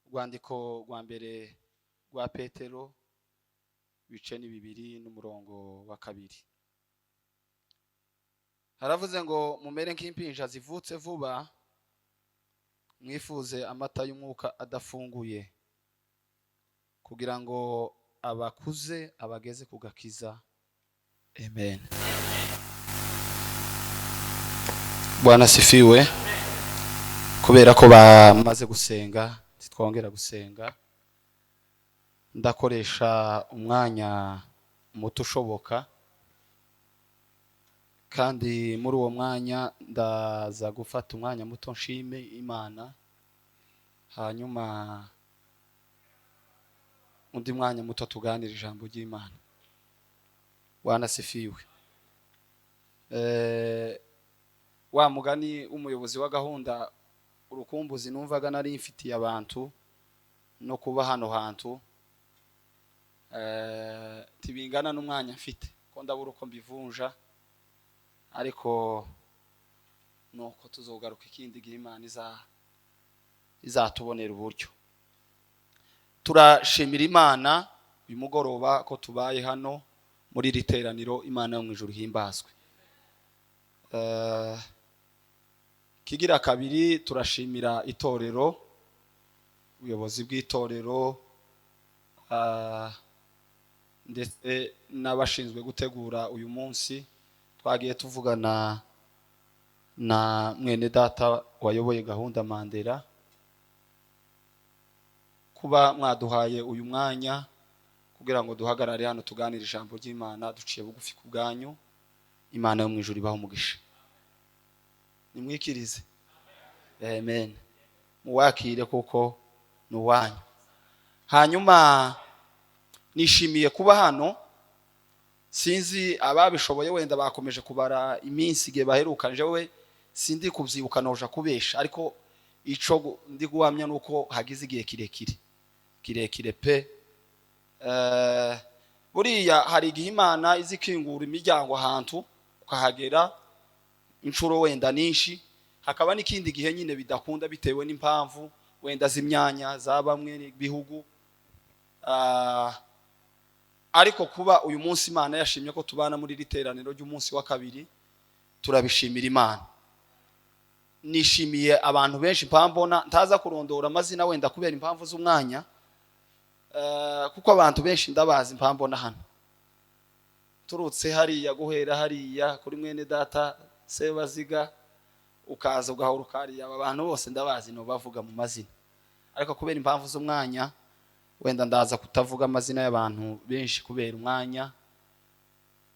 Urwandiko rwa mbere rwa Petero, ibice ni 2 n'umurongo wa 2. Haravuze ngo: "Mumere nk'impinja zivutse vuba, mwifuze amata y'umwuka adafunguye, kugira ngo abakuze abageze ku gakiza." Amen. Bwana sifiwe. Kubera ko bamaze gusenga, ntitwongera gusenga. Ndakoresha umwanya muto ushoboka, kandi muri uwo mwanya ndaza gufata umwanya muto nshime Imana, hanyuma undi mwanya muto tuganire ijambo ry'Imana. Bwana sifiwe. Wa mugani w'umuyobozi wa gahunda, urukumbuzi numvaga nari mfitiye abantu no kuba hano hantu tibingana n'umwanya mfite, ko ndabura uko mbivunja, ariko nuko tuzogaruka ikindi gihe Imana izatubonera uburyo. Turashimira Imana uyu mugoroba ko tubaye hano muri iri teraniro. Imana yo mu ijuru himbazwe. Kigira kabiri, turashimira itorero, ubuyobozi bw'itorero, ndetse n'abashinzwe gutegura uyu munsi. Twagiye tuvugana na mwene data wayoboye gahunda Mandela, kuba mwaduhaye uyu mwanya kugira ngo duhagarare hano tuganire ijambo ry'Imana. Duciye bugufi ku bwanyu. Imana yo mu ijuru ibaho umugisha. Nimwikirize amen, muwakire kuko ni uwanyu. Hanyuma nishimiye kuba hano. Sinzi ababishoboye, wenda bakomeje kubara iminsi igihe baheruka. Jewe sindi kubyibuka, noja kubesha, ariko ico ndi guhamya nuko hagize igihe kirekire kirekire pe. Buriya hari igihe Imana izi ikingura imiryango ahantu ukahagera inshuro wenda nyinshi, hakaba n'ikindi gihe nyine bidakunda bitewe n'impamvu wenda z'imyanya za bamwe bihugu. Ariko kuba uyu munsi Imana yashimye ko tubana muri iri teraniro ry'umunsi wa kabiri, turabishimira Imana. Nishimiye abantu benshi mpambona, ntaza kurondora amazina wenda kubera impamvu z'umwanya, kuko abantu benshi ndabazi mpambona hano. Turutse hariya, guhera hariya kuri mwene data Sebaziga, ukaza ugahora ukariya, aba bantu bose ndabazi, no bavuga mu mazina, ariko kubera impamvu z'umwanya wenda ndaza kutavuga amazina y'abantu benshi kubera umwanya.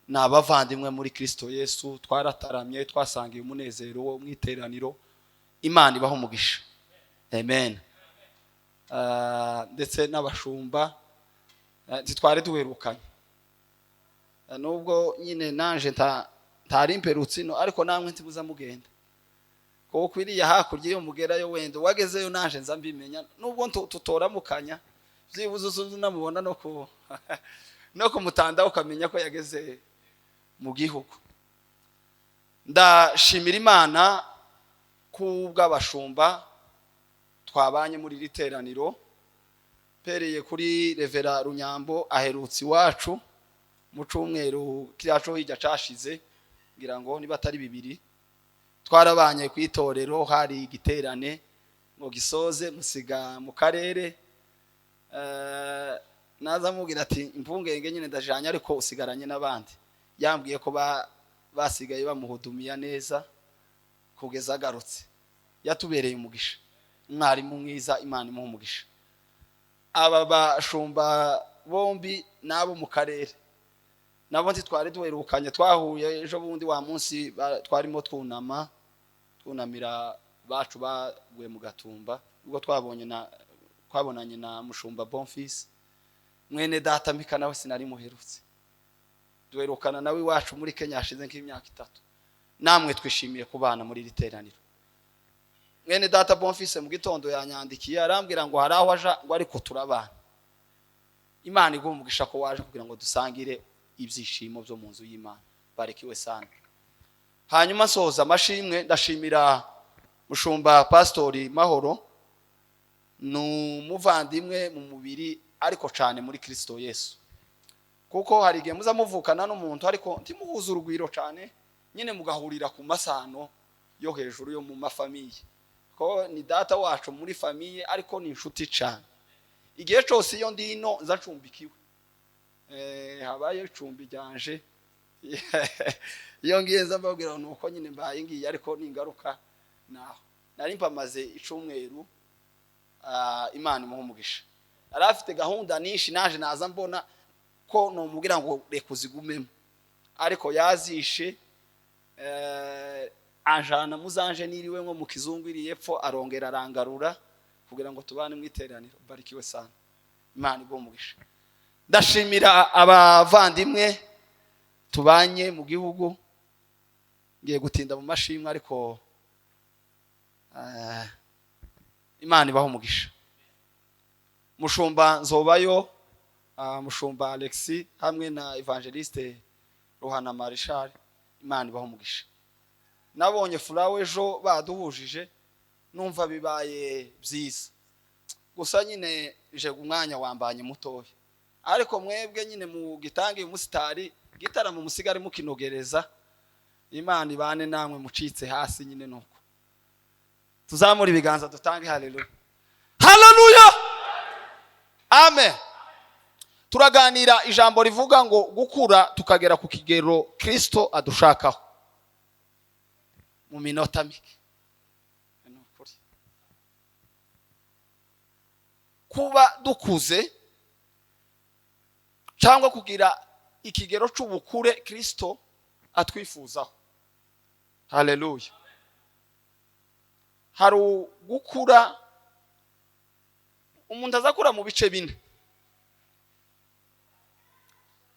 Ni abavandimwe muri Kristo Yesu, twarataramye, twasangiye umunezero wo mu iteraniro. Imana ibaho umugisha. Amen. Ndetse n'abashumba ntitwari duherukanye. Nubwo nyine nanje ntari mperutse ino, ariko namwe ntibuza mugenda kuko iriya hakurya iyo mugerayo, wenda wagezeyo nanje nza mbimenya, nubwo tutoramukanya, byibuze uzuza unamubona no kumutanda ukamenya ko yageze mu gihugu. Ndashimira Imana kubw'abashumba twabanye muri iri teraniro, mpereye kuri Revera Runyambo, aherutse iwacu mu cumweru kiriya co hirya cashize, ngira ngo niba atari 2. Twarabanye ku itorero, hari igiterane ngo gisoze, musiga mu karere. Naza mubwira ati: "Impungenge nyine ndajanye, ariko usigaranye n'abandi." Yambwiye ko basigaye bamuhudumiya neza kugeza agarutse. Yatubereye umugisha, umwarimu mwiza, Imana imuha umugisha. Aba bashumba bombi n'abo mu karere nabo ntitwari duherukanye, twahuye ejo bundi wa munsi twarimo twunama, twunamira bacu baguye mu Gatumba, ubwo twabonye na twabonanye na mushumba Bonfils. Mwene data Mika nawe sinari muherutse, duherukana nawe iwacu muri Kenya hashize nk'imyaka 3. Namwe twishimiye kubana muri iri teraniro. Mwene data Bonfils mu gitondo yanyandikiye, arambwira ngo hari aho aja ngo, ariko turabana. Imana iguha umugisha ko waje kugira ngo dusangire ibyishimo byo mu nzu y'Imana. Barikiwe sana. Hanyuma nsoza amashimwe, ndashimira mushumba Pastori Mahoro. Ni umuvandimwe mu mubiri, ariko cyane muri Kirisito Yesu, kuko hari igihe muza muvukana n'umuntu ariko ntimuhuze urugwiro cyane nyine, mugahurira ku masano yo hejuru yo mu ma famille, ko ni data wacu muri famille, ariko ni inshuti cyane. Igihe cyose iyo ndi ino nza ncumbikiwe, habaye icumbi ryanje. Iyo ngiye nza mbabwira ni uko nyine mbaye ngiye, ariko ningaruka naho nari mpamaze icumweru. Imana imuha umugisha. Yari afite gahunda nyinshi, naje naza mbona ko numubwira ngo reka uzigumemo, ariko yazishe, anjana muzanje niriwe nko mu kizungu iri epfo, arongera arangarura kugira ngo tubane mu iteraniro. Barikiwe sana, Imana iguhe umugisha. Ndashimira abavandimwe tubanye mu gihugu. Ngiye gutinda mu mashimwe, ariko Imana ibaho umugisha. Mushumba Nzobayo, Mushumba Alexis hamwe na Evangeliste Ruhana Marishal, Imana ibaho umugisha. Nabonye furawe ejo baduhujije, numva bibaye byiza. Gusa nyine je umwanya wambanye mutoya, ariko mwebwe nyine mu gitange umusitari gitaramo musigare mukinogereza. Imana ibane namwe. Mucitse hasi nyine, nuko tuzamura ibiganza dutange haleluya, haleluya, amen. Turaganira ijambo rivuga ngo gukura tukagera ku kigero Kristo adushakaho. Mu minota mike, ni ukuri, kuba dukuze cyangwa kugira ikigero c'ubukure Kristo atwifuzaho. Haleluya. Hari gukura, umuntu azakura mu bice bine.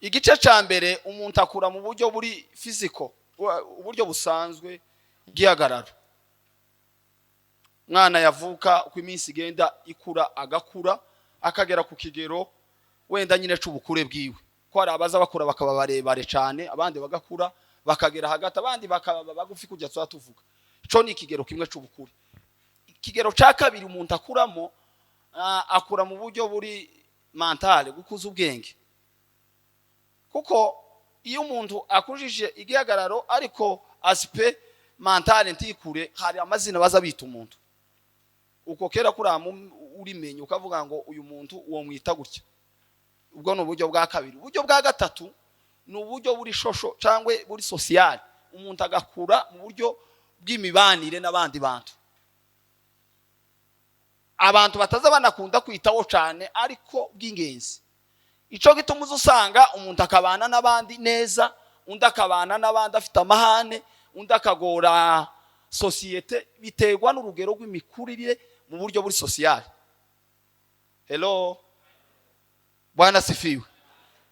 Igice cya mbere, umuntu akura mu buryo buri physical, uburyo busanzwe, igihagararo. Mwana yavuka, uko iminsi igenda ikura, agakura akagera ku kigero wenda nyine c'ubukure bwiwe, ko hari abaza bakura bakaba barebare cyane, abandi bagakura bakagera hagati, abandi bakaba bagufi, kujya tuba tuvuga. Ico ni ikigero kimwe c'ubukure. Ikigero ca kabiri umuntu akuramo, akura mu buryo buri mentale, gukuza ubwenge, kuko iyo umuntu akujije igihagararo ariko aspect mentale ntikure, hari amazina baza bita umuntu. Uko kera kuriya urimenya ukavuga ngo uyu muntu uwo mwita gutya. Ubwo ni uburyo bwa kabiri. Uburyo bwa gatatu ni uburyo buri social cyangwa buri social, umuntu agakura mu buryo bw'imibanire n'abandi bantu, abantu bataza banakunda kwitaho cyane ariko bw'ingenzi. Icyo gituma uza usanga umuntu akabana n'abandi neza, undi akabana n'abandi afite amahane, undi akagora sosiyete, biterwa n'urugero rw'imikurire mu buryo buri social. Hello, Bwana sifiwe.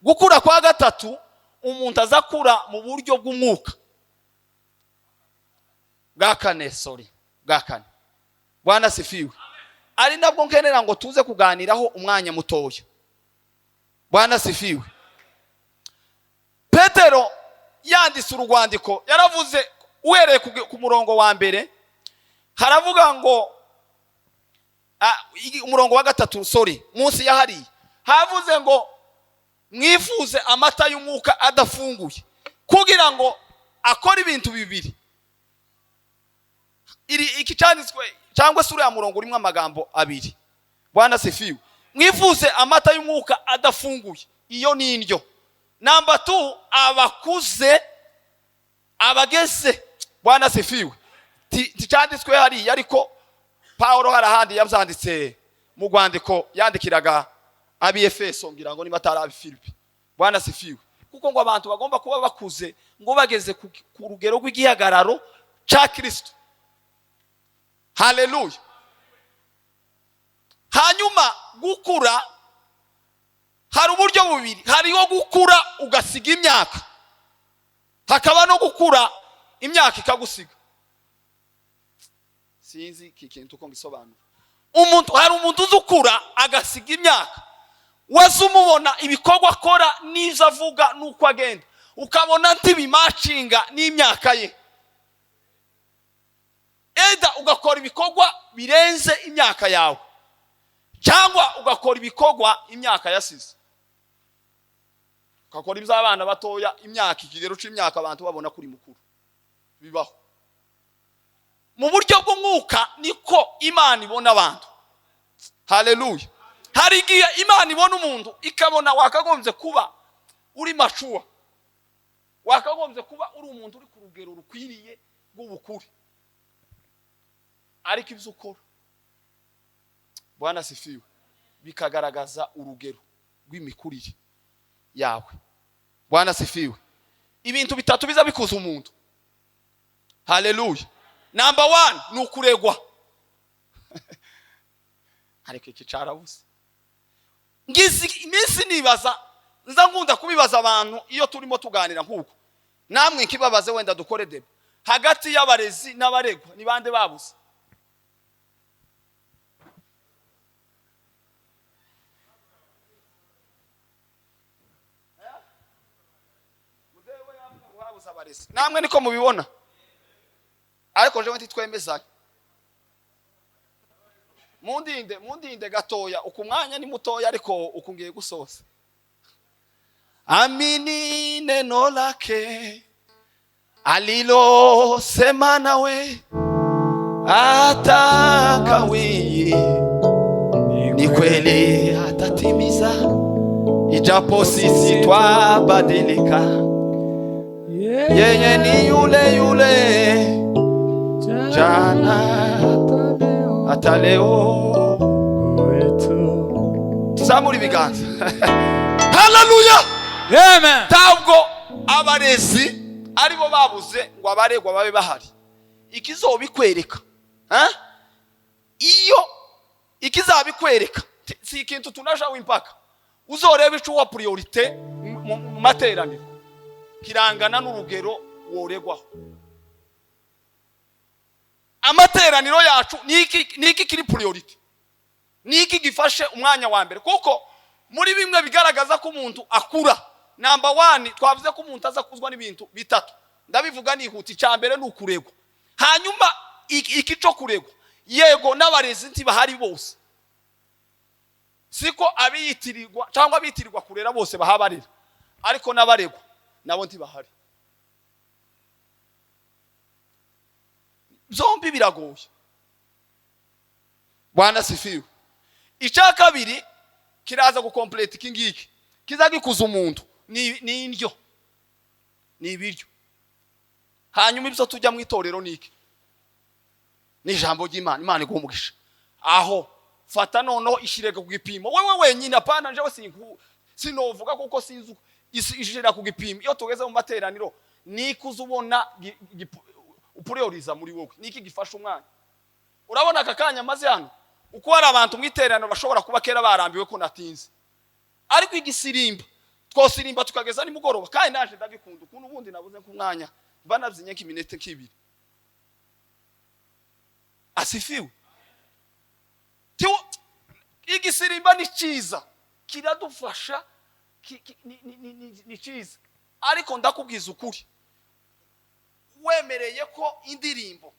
Gukura kwa gatatu, umuntu aza akura mu buryo bw'umwuka. Bwa kane, sorry, bwa kane, Bwana sifiwe, ari nabwo nkenera ngo tuze kuganiraho umwanya mutoya. Bwana sifiwe. Petero yanditse urwandiko, yaravuze, uhereye ku murongo wa mbere, haravuga ngo umurongo wa gatatu, sorry, munsi ya hariya havuze ngo mwifuze amata y'umwuka adafunguye, kugira ngo akore ibintu bibiri. Iri iki cyanditswe cyangwa se uriya murongo urimo amagambo abiri. Bwana sifiwe. Mwifuze amata y'umwuka adafunguye, iyo ni indyo. Number 2, abakuze, abageze. Bwana sifiwe. Ticyanditswe hariya, ariko Paulo hari ahandi yabyanditse mu rwandiko yandikiraga ab'Efeso, ngira ngo niba atari ab'Filipi. Bwana sifiwe. Kuko ngo abantu bagomba kuba bakuze, ngo bageze ku rugero rw'igihagararo ca Kristo. Haleluya. Hanyuma gukura hari uburyo bubiri: hariho gukura ugasiga imyaka, hakaba no gukura imyaka ikagusiga. Sinzi iki kintu uko ngisobanura. Umuntu, hari umuntu uzi ukura agasiga imyaka, waza umubona ibikorwa akora n'ibyo avuga n'uko agenda, ukabona ntibimacinga n'imyaka ye. Eda ugakora ibikorwa birenze imyaka yawe. Cyangwa ugakora ibikorwa imyaka yasize, ugakora iby'abana batoya, imyaka, ikigero c'imyaka abantu babona kuri mukuru. Bibaho mu buryo bw'umwuka, niko Imana ibona abantu. Haleluya! Hari igihe Imana ibona umuntu ikabona wakagombye kuba uri mature, wakagombye kuba uri umuntu uri ku rugero rukwiriye rw'ubukure, ariko ibyo ukora, Bwana asifiwe, bikagaragaza urugero rw'imikurire yawe. Bwana asifiwe. Ibintu bitatu biza bikuza umuntu. Haleluya! Number one ni ukuregwa, ariko iki carabuze. Ngize iminsi nibaza, nza nkunda kubibaza abantu iyo turimo tuganira nk'uko namwe nkibabaze, wenda dukore débat hagati y'abarezi n'abaregwa, ni bande babuze? Muzehe we yavuga ngo habuze abarezi. Namwe niko mubibona, ariko jewe ntitwemezanye. Mundinde, mundinde gatoya, uku mwanya ni mutoya, ariko uku ngiye gusoza. Amini neno lake alilosema, nawe atakawii, ni kweli atatimiza, ijapo sisi twabadilika, yeye ni yule yule jana hata leo. Tuzamura ibiganza. Haleluya! Amen. Ntabwo abarezi aribo babuze ngo abaregwa babe bahari. Ikizobikwereka, ha? Iyo ikizabikwereka si ikintu tunajaho impaka. Uzoreba ico wa priorité mu materaniro kirangana n'urugero woregwaho. Amateraniro yacu, niki kiri priorité? Niki gifashe umwanya wa mbere? Kuko muri bimwe bigaragaza ko umuntu akura, number one, twavuze ko umuntu aza kuzwa n'ibintu bitatu. Ndabivuga nihuta. Icya mbere ni ukuregwa. Hanyuma iki cyo kuregwa, yego, n'abarezi ntibahari bose, siko abiyitirirwa cyangwa abitirirwa kurera bose bahabarira, ariko n'abaregwa nabo ntibahari. Byombi biragoye. Bwana asifiwe. Icya kabiri kiraza gukompleta iki ngiki kiza gikuza umuntu, ni indyo, ni ibiryo. Hanyuma ibyo tujya mu itorero ni iki? Ni ijambo ry'Imana. Imana iguha umugisha. Aho fata noneho ishire ku gipimo wewe wenyine, apana njewe, sinovuga kuko sinzi ishira ku gipimo. Iyo tugeze mu materaniro, nikuza ubona upurioriza muri wowe, niki gifasha umwanya? Urabona aka kanya maze hano, uko hari abantu mu iteraniro bashobora kuba kera barambiwe ko natinze, ariko igisirimba twosirimba tukageza nimugoroba, kandi naje ndabikunda ukuntu ubundi nabuze nk'umwanya mba nabyinnye nk'iminete nk'ibiri. Asifiwe. Igisirimba ni cyiza, kiradufasha, ni cyiza, ariko ndakubwiza ukuri, wemereye ko indirimbo,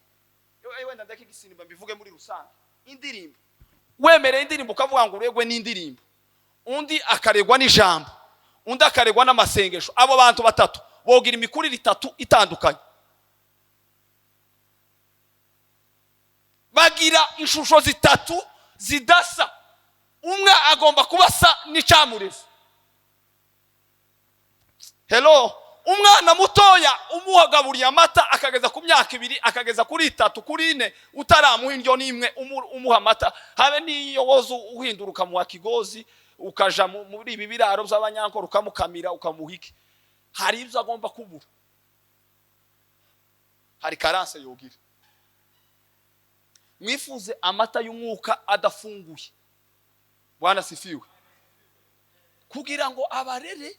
wenda ndeke igisirimba mbivuge muri rusange, indirimbo, wemereye indirimbo ukavuga ngo uregwe n'indirimbo, undi akaregwa n'ijambo, undi akaregwa n'amasengesho, abo bantu batatu bogira imikurire itatu itandukanye, bagira ishusho zitatu zidasa. Umwe agomba kuba asa n'icyamurezi. Hello, umwana mutoya umuhagaburiye amata akageza ku myaka 2, akageza kuri 3, kuri 4, utaramuha indyo n'imwe, umuha amata, habe n'iyo woza uhindura ukamuha kigozi, ukaja muri ibi biraro by'abanyankore ukamukamira, ukamuha iki, hari ibyo agomba kubura, hari carence yogira. Mwifuze amata y'umwuka adafunguye. Bwana asifiwe. Kugira ngo abarere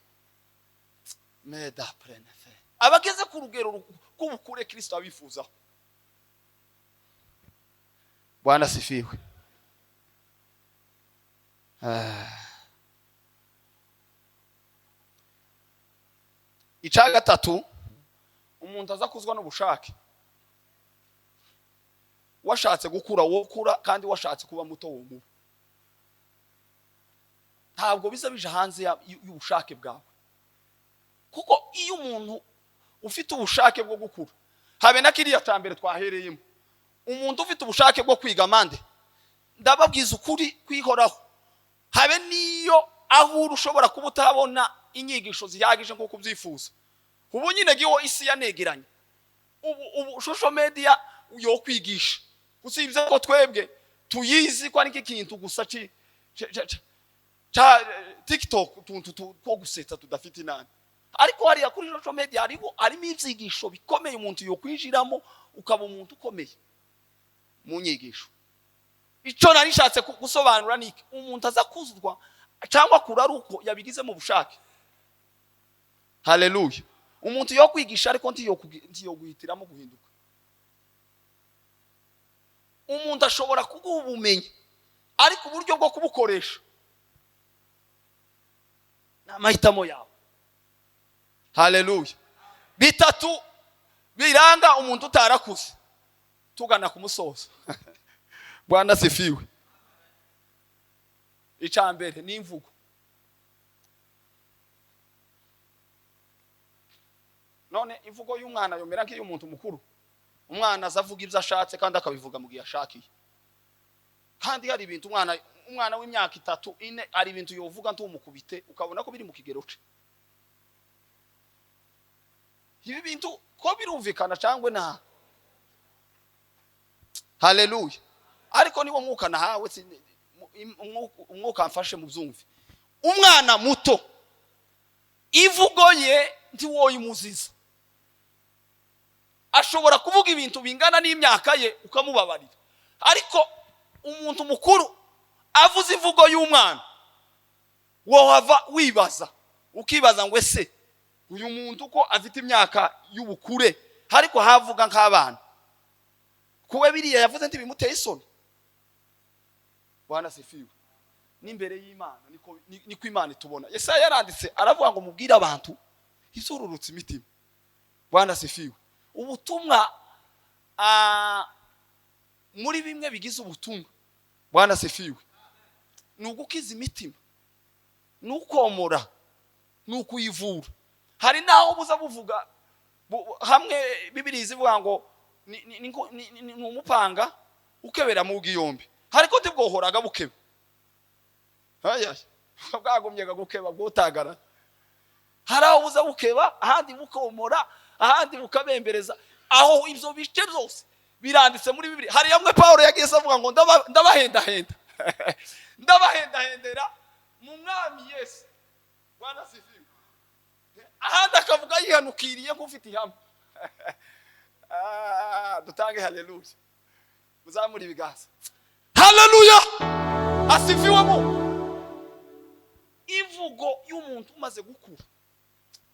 medaprenefe abageze ku rugero rw'ubukure Kristo abifuzaho. Bwana asifiwe. Icya gatatu, umuntu aza kuzwa n'ubushake. Washatse gukura wokura, kandi washatse kuba muto womuba. Ntabwo biza bija hanze y'ubushake bwawe, kuko iyo umuntu ufite ubushake bwo gukura, habe na kiriya cya mbere twahereyemo, umuntu ufite ubushake bwo kwiga amande, ndababwiza ukuri kwihoraho, habe n'iyo aho uri ushobora kuba utabona inyigisho zihagije nk'uko ubyifuza. Ubu nyine giho isi yanegeranye, ubu social media yo kwigisha, usibye ko twebwe tuyizi ko ari nk'ikintu gusa ca TikTok, utuntu two gusetsa tudafite inani. Ariko hariya kuri social media harimo ibyigisho bikomeye umuntu yokwinjiramo, ukaba umuntu ukomeye mu nyigisho. Icyo nari nshatse gusobanura ni iki: umuntu aza kuzuzwa cyangwa kura ari uko yabigize mu bushake. Haleluya! Umuntu yo kwigisha, ariko ntiyo guhitiramo guhinduka. Umuntu ashobora kuguha ubumenyi, ariko uburyo bwo kubukoresha ni amahitamo yawe. Haleluya! Bitatu biranga umuntu utarakuze, tugana ku musozo. Bwana sifiwe. Icya mbere ni imvugo. None imvugo y'umwana yomera nk'iy'umuntu mukuru? Umwana aza avuga ibyo ashatse kandi akabivuga mu gihe ashakiye. Kandi hari ibintu umwana w'imyaka 3, 4, hari ibintu yovuga ntumukubite, ukabona ko biri mu kigero cye. Ibi bintu ko birumvikana cyangwa na? Haleluya! Ariko niwo mwuka nahawe, umwuka mfashe mu byumve. Umwana muto imvugo ye ntiwoyimuziza, ashobora kuvuga ibintu bingana n'imyaka ye ukamubabarira. Ariko umuntu mukuru avuze imvugo y'umwana, wohava wibaza, ukibaza ngo ese uyu muntu ko afite imyaka y'ubukure ariko havuga nk'abana, kuwe biriya yavuze ntibimuteye isoni? Bwana sifiwe. N'imbere y'Imana niko Imana itubona. Yesaya yaranditse aravuga ngo mubwire abantu izururutse imitima. Bwana sifiwe. Ubutumwa, muri bimwe bigize ubutumwa, Bwana sifiwe, ni ugukiza imitima, ni ukomora, ni ukuyivura. Hari naho buza buvuga hamwe Bibiliya ivuga ngo ni umupanga ukebera mu bwiyombi, ariko ntibwohoraga bukeba. Aya bwagumyaga gukeba bwotagara. Hari aho buza bukeba, ahandi bukomora, ahandi bukabembereza. Aho ibyo bice byose biranditse muri Bibiliya. Hari hamwe Paulo yagiye avuga ngo ndabahendahenda, ndabahendahendera mu Mwami Yesu. Bwana sifiwe. Ahandi akavuga yihanukiriye nk'ufite ihame. Dutange haleluya, muzamure ibiganza. Haleluya, asifiwe. Mu imvugo y'umuntu umaze gukura,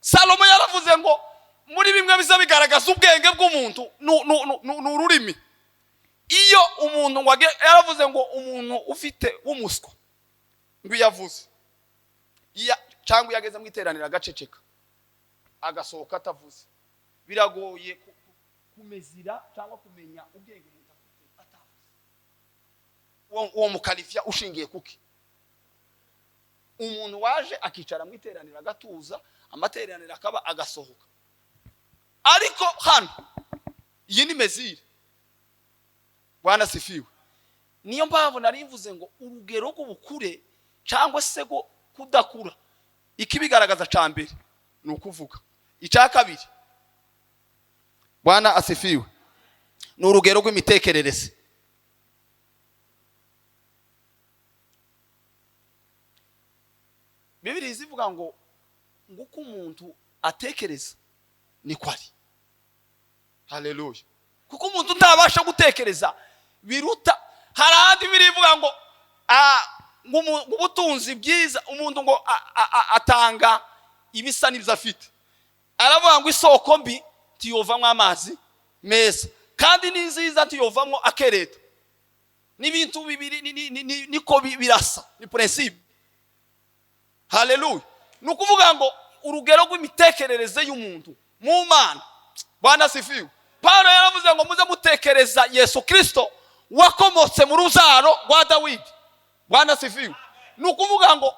Salomo yaravuze ngo muri bimwe biza bigaragaza ubwenge bw'umuntu ni ururimi. Iyo umuntu ngo yaravuze ngo umuntu ufite w'umuswa ngo iyo avuze, cyangwa iyo ageze mu iteraniro agaceceka, agasohoka atavuze, biragoye kumezira cyangwa kumenya ubwenge umuntu afite atavuze. Uwo mukalifia ushingiye kuki? Umuntu waje akicara mu iteraniro agatuza, amateraniro akaba, agasohoka. Ariko hano iyi ni mesure. Bwana sifiwe. Niyo mpamvu nari mvuze ngo urugero rw'ubukure cyangwa se go kudakura, ikibigaragaza cya mbere ni ukuvuga. Icya kabiri, Bwana asifiwe, ni urugero rw'imitekerereze. Bibiliya ivuga ngo uko umuntu atekereza niko ari. Haleluya! Kuko umuntu utabasha gutekereza biruta. Hari ahandi Bibiliya ivuga ngo, ngo ubutunzi bwiza, umuntu ngo atanga ibisa n'ibyo afite. Aravuga ngo isoko mbi ntiyovamwo amazi meza, kandi n'inziza ntiyovamwo akereta. N'ibintu bibiri niko birasa, ni principe. Haleluya! Ni ukuvuga ngo urugero rw'imitekerereze y'umuntu mu Mana. Bwana sifiwe. Paulo yaravuze ngo muze mutekereza Yesu Kristo wakomotse mu ruzaro rwa Dawidi. Bwana sifiwe. Ni ukuvuga ngo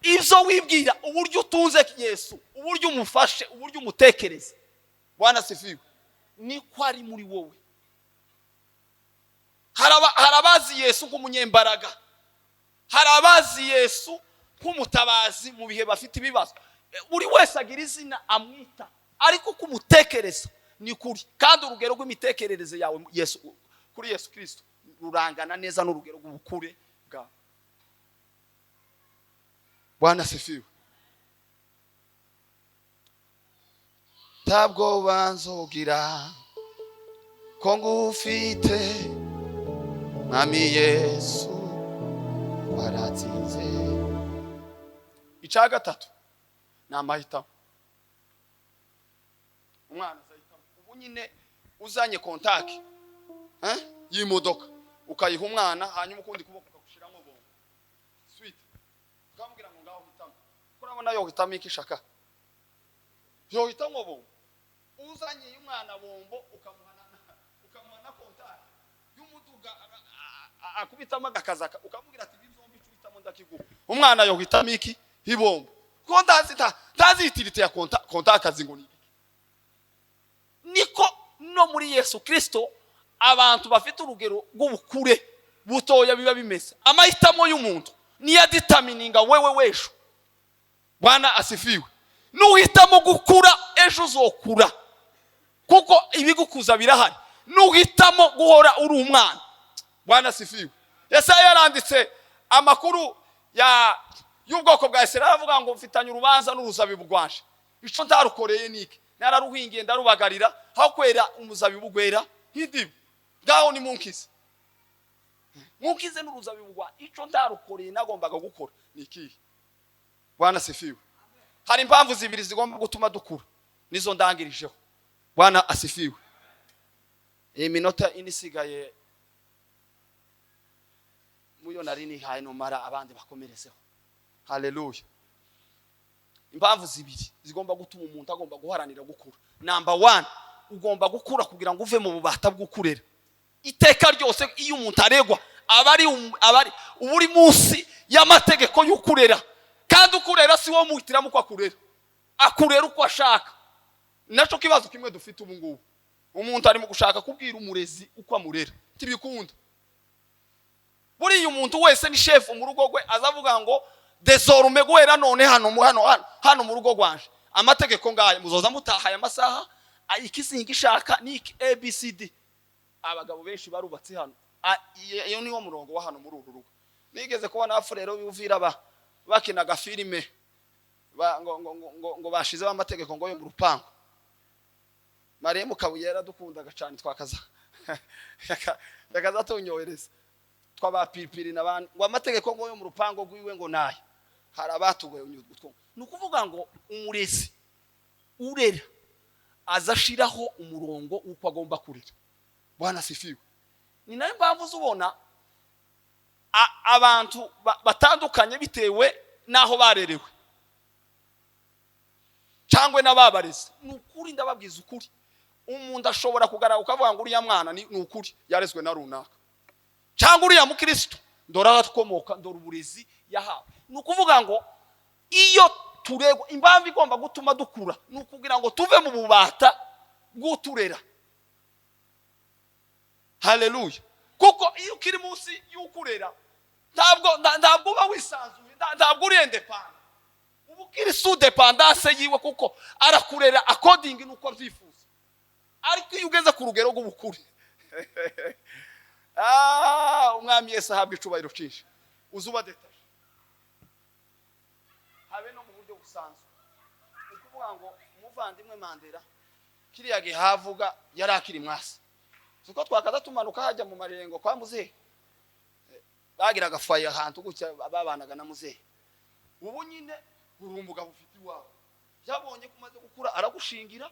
Ibyo wibwira, uburyo utunze Yesu, uburyo umufashe, uburyo umutekereza, Bwana asifiwe, niko ari muri wowe. Hari abazi Yesu nk'umunyembaraga, hari abazi Yesu nk'umutabazi mu bihe bafite ibibazo. Buri wese agira izina amwita, ariko uko umutekereza ni kuri. Kandi urugero rw'imitekerereze yawe Yesu, kuri Yesu Kirisito rurangana neza n'urugero rw'ubukure bwawe. Bwana asifiwe. Ntabwo banzogira ko ngufite, Mwami Yesu waratsinze. Icya gatatu ni amahitamo. Umwana azahitamo. Ubu nyine uzanye contact y'imodoka ukayiha umwana, hanyuma ukundi kuboko ukagushiramo bombo sweet, ukamubwira ngo ngaho hitamo. Kurabona yo hitamo iki shaka, yo hitamo bombo. Uzanye y'umwana bombo ukamuha na contact y'umuduga akubitamo agakazaka, ukamubwira ati ibi byombi uhitamo ndakiguha. Umwana yo hitamo iki? Ibombo. Ko ndazi itirite ya contact azi ngo ni iki. Niko no muri Yesu Kristo abantu bafite urugero rw'ubukure butoya biba bimeze. Amahitamo y'umuntu niyo determininga wewe w'ejo. Bwana asifiwe. Nuhitamo gukura ejo uzokura, kuko ibigukuza birahari. Nuhitamo guhora uri umwana. Bwana asifiwe. Yesaya yaranditse amakuru y'ubwoko bwa Isirayeli, aravuga ngo mfitanye urubanza n'uruzabibu rwanje, ico ntarukoreye niki? Nararuhingiye ndarubagarira, aho kwera umuzabibu gwera nk'indimu. Ngaho ni munkize, munkize n'uruzabibu rwa ico ntarukoreye nagombaga gukora ni ikihe? Bwana asifiwe. Hari impamvu zibiri zigomba gutuma dukura, nizo ndangirijeho. Bwana asifiwe. Iyi minota ine isigaye muyo nari nihaye numara abandi bakomerezeho. Haleluya. Impamvu zibiri zigomba gutuma umuntu agomba guharanira gukura. Number 1, ugomba gukura kugira ngo uve mu bubata bw'ukurera. Iteka ryose iyo umuntu aregwa abari uri munsi y'amategeko y'ukurera, kandi ukurera si wo muhitiramo uko akurera, akurera uko ashaka. Naco kibazo kimwe dufite ubu ngubu, umuntu arimo gushaka kubwira umurezi uko amurera, tibikunda. Buriya umuntu wese ni chef mu rugo rwe, azavuga ngo désormais guhera none hano hano hano mu rugo rwanje amategeko ngaya, muzoza mutahaye amasaha ikizinga ishaka ni ABCD. Abagabo benshi barubatse hano, iyo niwo murongo wa hano muri uru rugo. Nigeze kubona afurero buvira bakinaga filime ngo bashizeho amategeko ngo yo mu rupango. Maremu Kabuye yaradukundaga cyane, twakaza yakaza tunyohereza twabapipiri n'abandi ngo amategeko ngo yo mu rupango rwiwe ngo nayo hari abatugoye utwo. Ni ukuvuga ngo umurezi urera azashiraho umurongo uko agomba kurera. Bwana asifiwe. Ni nayo mpamvu uzubona abantu batandukanye bitewe n'aho barerewe cyangwa n'ababareze. Ni ukuri, ndababwiza ukuri, umuntu ashobora kugaragara ukavuga ngo uriya mwana ni ukuri yarezwe na runaka, cyangwa uriya mukristo ndora akomoka, ndora uburezi yahawe. Ni ukuvuga ngo iyo turegwa, impamvu igomba gutuma dukura ni ukugira ngo tuve mu bubata bw'uturera. Haleluya. Kuko iyo ukiri munsi y'ukurera ntabwo uba wisanzuye, ntabwo uri indépendant, uba ukiri sous dépendance yiwe, kuko arakurera according nuko abyifuza. Ariko iyo ugeze ku rugero rw'ubukure, Umwami Yesu ahabwa icubahiro cyinshi, uzuba détaché habe no mu buryo busanzwe. Ni ukuvuga ngo umuvandimwe Mandela kiriya gihe havuga yari akiri mwasi, siko twakaza tumanuka hajya mu marengo kwa muzehe, bagiraga foyer ahantu gutya babanaga na muzehe. Ubu nyine uri umugabo ufite iwawe, yabonye ko umaze gukura aragushingira,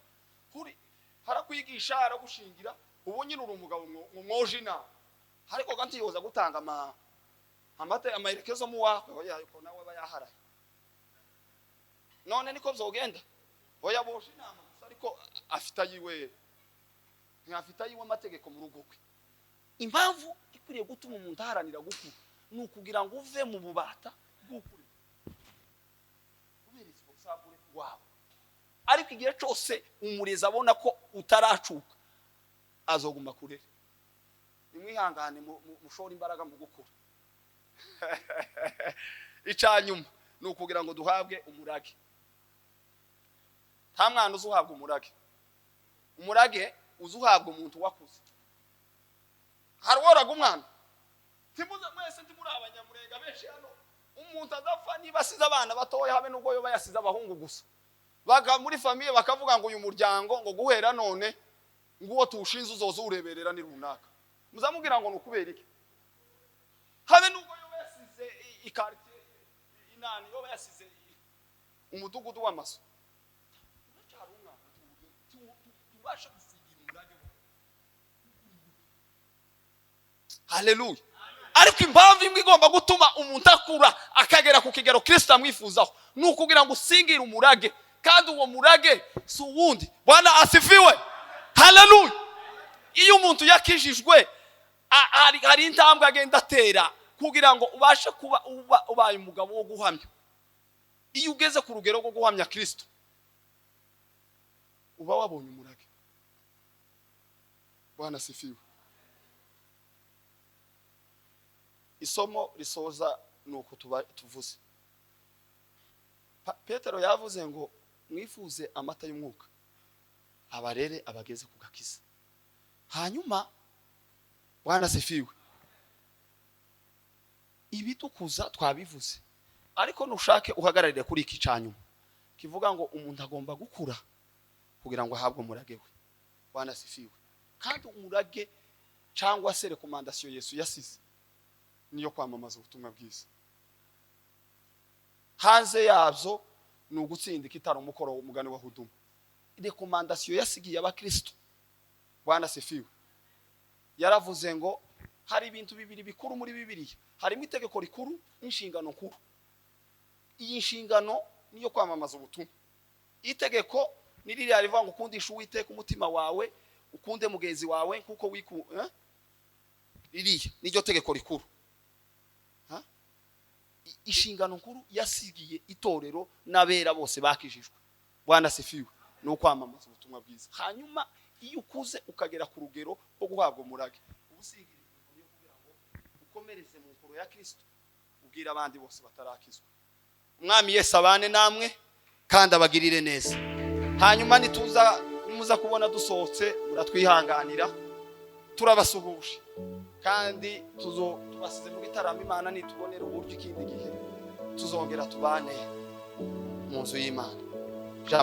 kuri harakwigisha aragushingira. Ubu nyine uri umugabo mwoje inama, ariko kandi yoza gutanga amaherekezo mu wawe, oya yuko nawe aba yaharaye. None niko byogenda, oya boje inama gusa, ariko afite ayiwe, ntafite ayiwe amategeko mu rugo rwe. Impamvu ikwiriye gutuma umuntu aharanira gukura ni ukugira ngo uve mu bubata bw'ukuri. Wawe. Ariko igihe cyose umurezi abona ko utaracuka, azoguma kurere. Nimwihangane, mushore imbaraga mu gukura. Icya nyuma ni ukugira ngo duhabwe umurage. Nta mwana uzi uhabwa umurage. Umurage uzi uhabwa umuntu wakuze. Hari uworaga umwana? Ntimuze mwese, ntimuri Abanyamurenga benshi hano? Umuntu adapfa niba asize abana batoya, habe n'ubwo yoba yasize abahungu gusa, baga muri famille bakavuga ngo uyu muryango, ngo guhera none, nguwo tuwushinze, uzoza uwureberera ni runaka. Muzamubwira ngo ni ukubera iki? Habe n'ubwo yoba yasize ikaritiye inani, yoba yasize umudugudu w'amazu, uracyari umwana, tubashe gusigira umurage we. Haleluya! Ariko impamvu imwe igomba gutuma umuntu akura akagera ku kigero Kirisito amwifuzaho ni ukugira ngo usingire umurage, kandi uwo murage si uwundi. Bwana asifiwe! Haleluya! Iyo umuntu yakijijwe, hari intambwe agenda atera kugira ngo ubashe kuba ubaye umugabo wo guhamya. Iyo ugeze ku rugero rwo guhamya Kirisito, uba wabonye umurage. Bwana asifiwe! Isomo risoza ni uku tuvuze. Petero yavuze ngo mwifuze amata y'umwuka abarere abageze ku gakiza. Hanyuma, Bwana asifiwe, ibidukuza twabivuze, ariko nushake uhagararire kuri iki cya nyuma kivuga ngo umuntu agomba gukura kugira ngo ahabwe umurage we. Bwana asifiwe! Kandi umurage cyangwa se recommandation Yesu yasize niyo kwamamaza ubutumwa bwiza. Hanze yabyo ni ugutsinda ikitari umukoro, umugani wa huduma. Recommandation yasigiye abakristo, Bwana asifiwe, yaravuze ngo hari ibintu bibiri bikuru muri Bibiliya: harimo itegeko rikuru n'inshingano nkuru. Iyi nshingano niyo kwamamaza ubutumwa. Itegeko ni ririya rivuga ngo ukundishe Uwiteka umutima wawe, ukunde mugenzi wawe kuko wiku, eh? Ririya niryo tegeko rikuru. Ha? Inshingano nkuru yasigiye itorero n'abera bose bakijijwe, Bwana asifiwe, ni ukwamamaza ubutumwa bwiza. Hanyuma iyo ukuze ukagera ku rugero rwo guhabwa umurage, uba usigira inkoni yo kugira ngo ukomereze mu nkoro ya Kristo, ubwire abandi bose batarakizwa. Umwami Yesu abane namwe kandi abagirire neza. Hanyuma nituza, nimuza kubona dusohotse, muratwihanganira, turabasuhuje kandi tubasize mu gitaramo. Imana nitubonera uburyo, ikindi gihe tuzongera tubane mu nzu y'Imana. Ijambo